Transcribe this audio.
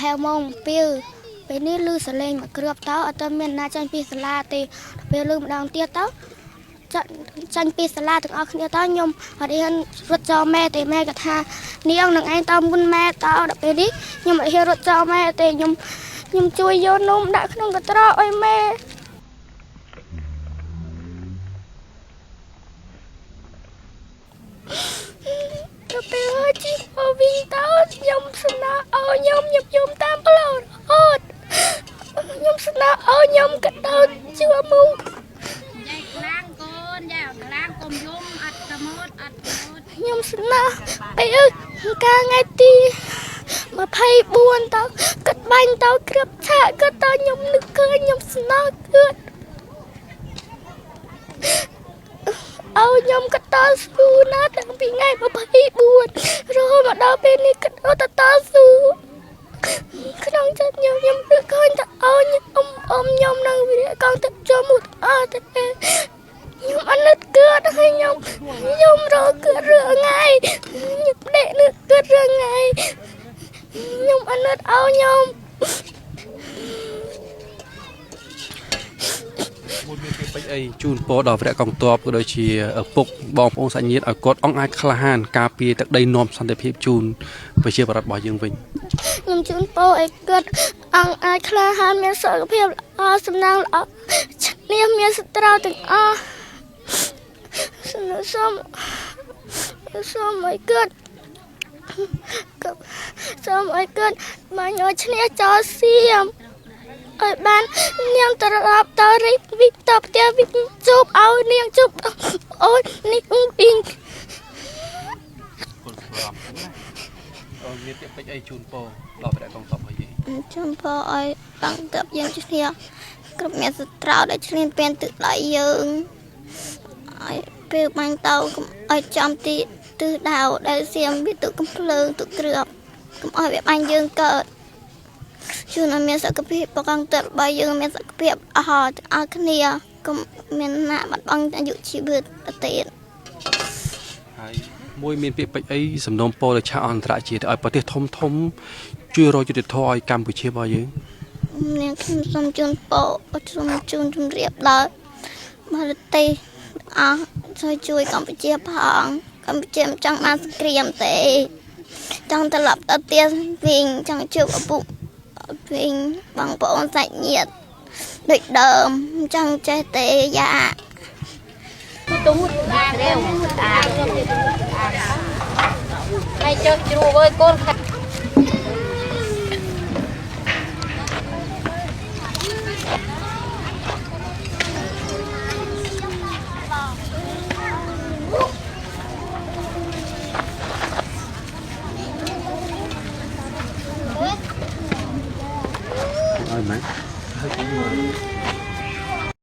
ហែលម៉ោង2ពេលនេះឮសលេងមកគ្រាប់ទៅអត់មានណាចាញ់ពីសាលាទេពេលឮម្ដងទៀតទៅចាញ់ពីសាលាទាំងអស់គ្នាទៅខ្ញុំអត់ហ៊ានរត់ចោលម៉ែទេម៉ែក៏ថានាងនឹងឯងតមុនម៉ែតដល់ពេលនេះខ្ញុំអត់ហ៊ានរត់ចោលម៉ែទេខ្ញុំជួយយកនំដាក់ក្នុងកត្រកឲ្យម៉ែទៅពេលជីមកវិញទៅខ្ញុំស្នើឲ្យខ្ញុំយំតាមផ្លូវរហូតខ្ញុំស្នើឲ្យខ្ញុំកដោតជួមុខយាយខ្លាំងកូនយាយខ្លាំងកុំយំអត់កមត់អត់កមត់ខ្ញុំស្នើពេលកាលថ្ងៃទី24ទៅគិតបាញ់ទៅគ្រាប់ឆាកក៏តខ្ញុំនឹកឃើញខ្ញុំស្នើគិតឲ្យខ្ញុំក៏តស៊ូណាតាំងពីថ្ងៃ24រហូតមកដល់ពេលនេះក៏តស៊ូក្នុងចិត្តខ្ញុំខ្ញុំនឹកឃើញតែឲ្យអ៊ំខ្ញុំនឹងវិរៈកងទឹកចូលមុខអត់ទេខ្ញុំអត់នឹកគិតហើយខ្ញុំរកគិតរឿងថ្ងៃខ្ញុំដេកនឹកគិតរឿងថ្ងៃខ្ញុំអត់នឹកឲ្យខ្ញុំមួយមានពាក្យពេចន៍អីជូនពរដល់វរៈកងទ័ពក៏ដូចជាឪពុកបងប្អូនសាច់ញាតិឲ្យគាត់អង្គអាចក្លាហានការពារទឹកដីនាំសន្តិភាពជូនប្រជាពលរដ្ឋរបស់យើងវិញខ្ញុំជូនពរឲ្យគាត់អង្គអាចក្លាហានមានសុខភាពល្អសំណាងល្អឈ្នះមានសត្រូវទាំងអស់សូមឲ្យគាត់សូមឲ្យគាត់បានឲ្យឈ្នះចោលសៀមឲ្យបាននាងត្រឡប់ទៅរីកវិញទៅផ្ទះវិញជួបឲ្យនាងជួបអូននេះវិញគុណសម្រាប់អូនមានពាក្យពេចន៍អីជូនពរដល់ព្រះកងទ័ពរបស់យើងជូនពរឲ្យកងទ័ពយើងឈ្នះគ្រប់មានសត្រូវដែលឈ្លានពានទឹកដៃយើងឲ្យពេលបាញ់ទៅកុំឲ្យចំទីទិសដៅដែលសៀមវាទឹកកំភ្លើងទឹកគ្រាប់កុំឲ្យវាបាញ់យើងកើតជូនឲ្យមានសុខភាពប្រកងទ័ពរបស់យើងមានសុខភាពអស់ទាំងអស់គ្នាកុំមានណាបាត់បង់អាយុជីវិតទៀតហើយមួយមានពាក្យពេចន៍អីសំណូមពរទៅឆាកអន្តរជាតិឲ្យប្រទេសធំធំជួយរកយុត្តិធម៌ឲ្យកម្ពុជារបស់យើងនាងខ្ញុំសូមជូនពរសូមជូនជម្រាបដល់បរទេសអស់ជួយកម្ពុជាផងកម្ពុជាមិនចង់បានសង្គ្រាមទេចង់ត្រឡប់ទៅផ្ទះវិញចង់ជួបឪពុកវិញបងប្អូនសាច់ញាតិដូចដើមចង់ចេះទេយ៉ាទូតអារេវអាហើយចុះជ្រួវើយកូនឲ្យម៉េចហើយ